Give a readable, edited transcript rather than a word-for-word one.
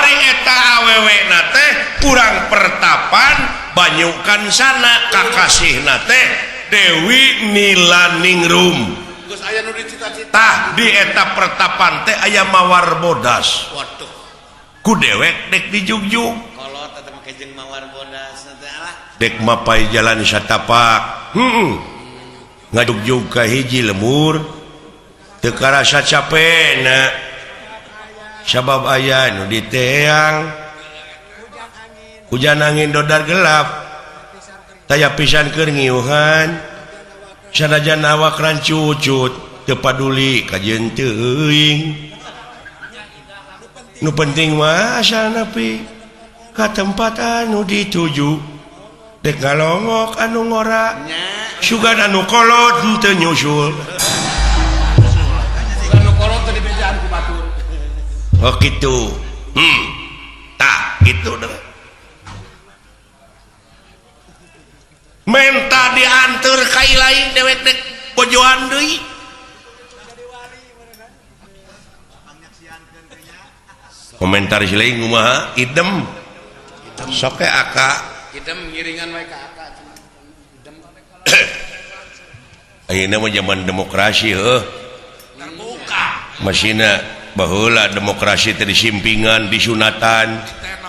Ari eta awewe na teh urang pertapan Banyukan sana, kakasihna teh Dewi Nilaningrum. Geus aya nu dicita-cita. Tah, di eta pertapan teh aya mawar bodas. Waduh. Ku dewek dek dijugjug. Kolot atau make jeung mawar bodas teh alah. Dek mapai jalan satapak, ngajugjug ka hiji lembur, teu karasa capena sabab aya nu diteang. Hujan angin dodar gelap, taya pisan keur ngiuhan, sanajan awak rancucut teu paduli kajeun teuing, nu penting mah asal nepi ka tempat anu dituju. Dek ngalongok anu ngora, sugan anu kolot henteu nyusul. Anu kolot teh dibejaan ku batur. Oh gitu, tah gitu deh. Menta diantar ka lain, dewek dek bojoan deui. Komentar si lain kumaha idem sok aka. Idem ngiringan wae ka aka cenah. Idem. Ayeuna mah zaman demokrasi heuh. Terbuka. Masina baheula demokrasi teh disimpingan, disunatan. Tenor.